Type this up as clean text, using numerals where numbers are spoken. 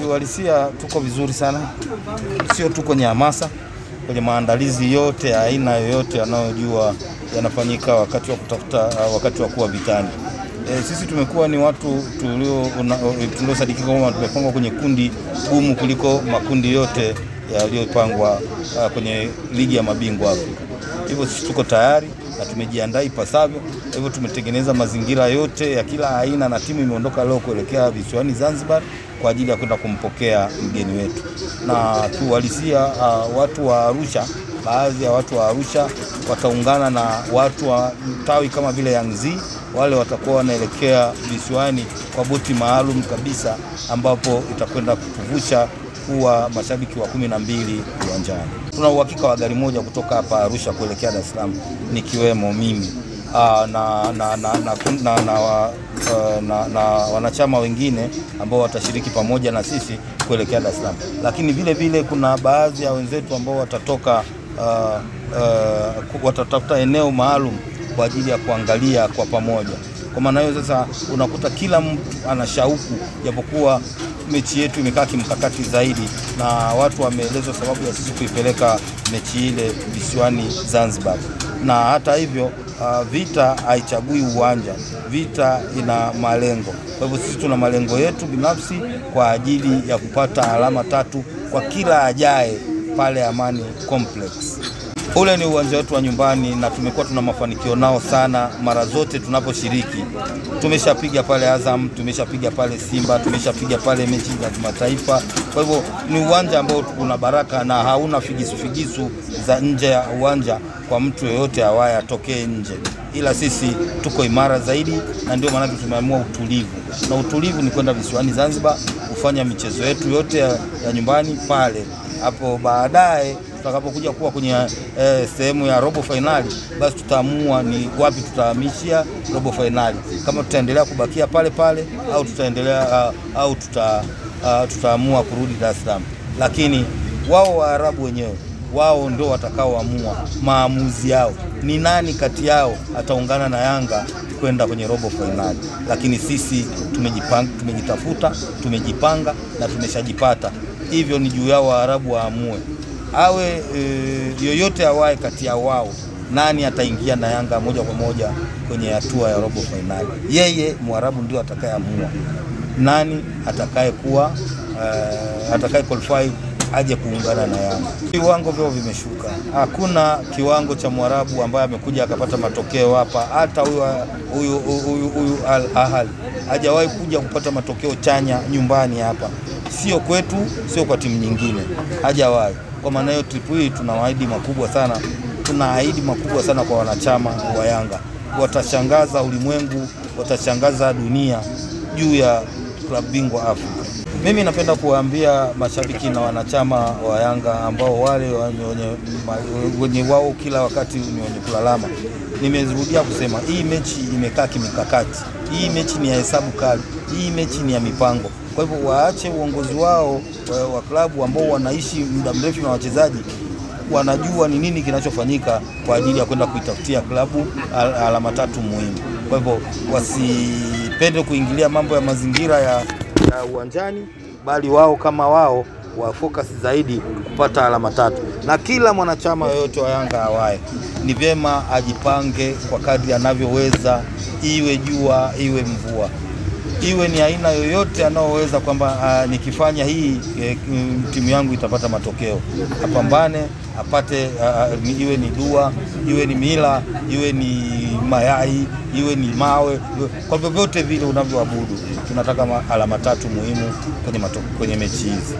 Kiuhalisia tuko vizuri sana, sio tu kwenye hamasa, kwenye maandalizi yote ya aina yoyote yanayojua yanafanyika wakati wa kutafuta, wakati wa kuwa vitani. Sisi tumekuwa ni watu tuliosadikika kwamba tumepangwa kwenye kundi gumu kuliko makundi yote yaliyopangwa kwenye ligi ya mabingwa Afrika. Hivyo sisi tuko tayari na tumejiandaa ipasavyo. Hivyo tumetengeneza mazingira yote ya kila aina na timu imeondoka leo kuelekea visiwani Zanzibar kwa ajili ya kwenda kumpokea mgeni wetu. Na kiuhalisia watu wa Arusha, baadhi ya watu wa Arusha wataungana na watu wa tawi kama vile Yangzi, wale watakuwa wanaelekea visiwani kwa boti maalum kabisa ambapo itakwenda kutuvusha kuwa mashabiki wa 12 uwanjani. Tuna uhakika wa gari moja kutoka hapa Arusha kuelekea Dar es Salaam, nikiwemo mimi na wanachama wengine ambao watashiriki pamoja na sisi kuelekea Dar es Salaam. Lakini vile vile kuna baadhi ya wenzetu ambao watatoka watatafuta eneo maalum kwa ajili ya kuangalia kwa pamoja. Kwa maana hiyo sasa unakuta kila mtu ana shauku, japokuwa mechi yetu imekaa kimkakati zaidi na watu wameelezwa sababu ya sisi kuipeleka mechi ile visiwani Zanzibar. Na hata hivyo vita haichagui uwanja, vita ina malengo. Kwa hivyo sisi tuna malengo yetu binafsi kwa ajili ya kupata alama 3 kwa kila ajaye pale Amani Complex. Ule ni uwanja wetu wa nyumbani na tumekuwa tuna mafanikio nao sana mara zote tunaposhiriki. Tumeshapiga pale Azam, tumeshapiga pale Simba, tumeshapiga pale mechi za kimataifa. Kwa hivyo ni uwanja ambao una baraka na hauna figisu figisu za nje ya uwanja kwa mtu yeyote awaye atokee nje. Ila sisi tuko imara zaidi na ndio maana tumeamua utulivu. Na utulivu ni kwenda visiwani Zanzibar kufanya michezo yetu yote ya nyumbani pale. Hapo baadaye tutakapokuja kuwa kwenye sehemu ya robo finali, basi tutaamua ni wapi tutahamishia robo finali, kama tutaendelea kubakia pale pale au tutaendelea au tutaamua kurudi Dar es Salaam. Lakini wao Waarabu wenyewe wao ndio watakaoamua maamuzi yao, ni nani kati yao ataungana na Yanga kwenda kwenye robo finali. Lakini sisi tumejipanga, tumejitafuta, tumejipanga na tumeshajipata. Hivyo ni juu yao Waarabu waamue, awe yoyote awaye kati ya wao nani ataingia na Yanga moja kwa moja kwenye hatua ya robo finali. Yeye Mwarabu ndio atakayeamua nani atakayekuwa atakaye qualify aje kuungana na Yanga. Viwango vyao vimeshuka. Hakuna kiwango cha Mwarabu ambaye amekuja akapata matokeo hapa. Hata huyu Al Ahly hajawahi kuja kupata matokeo chanya nyumbani hapa. Sio kwetu, sio kwa timu nyingine. Hajawahi. Kwa maana hiyo trip hii tuna ahadi makubwa sana. Tuna ahadi makubwa sana kwa wanachama wa Yanga. Watashangaza ulimwengu, watashangaza dunia juu ya klabu bingwa Afrika. Mimi napenda kuwaambia mashabiki na wanachama wa Yanga ambao wale wenye wao kila wakati ni wenye kulalama. Nimerudia kusema hii mechi imekaa kimikakati. Hii mechi ni ya hesabu kali. Hii mechi ni ya mipango. Kwa hivyo waache uongozi wao wa klabu ambao wanaishi muda mrefu na wachezaji, wanajua ni nini kinachofanyika kwa ajili ya kwenda kuitafutia klabu alama 3 muhimu. Kwa hivyo wasipende kuingilia mambo ya mazingira ya uwanjani, bali wao kama wao wa focus zaidi kupata alama 3. Na kila mwanachama yoyote wa Yanga awaye ni vyema ajipange kwa kadri anavyoweza, iwe jua iwe mvua, iwe ni aina yoyote anaoweza kwamba nikifanya hii timu yangu itapata matokeo. Apambane apate, iwe ni dua, iwe ni mila, iwe ni mayai, iwe ni mawe, kwa vyovyote vile unavyoabudu. Tunataka alama 3 muhimu kwenye mechi hizi.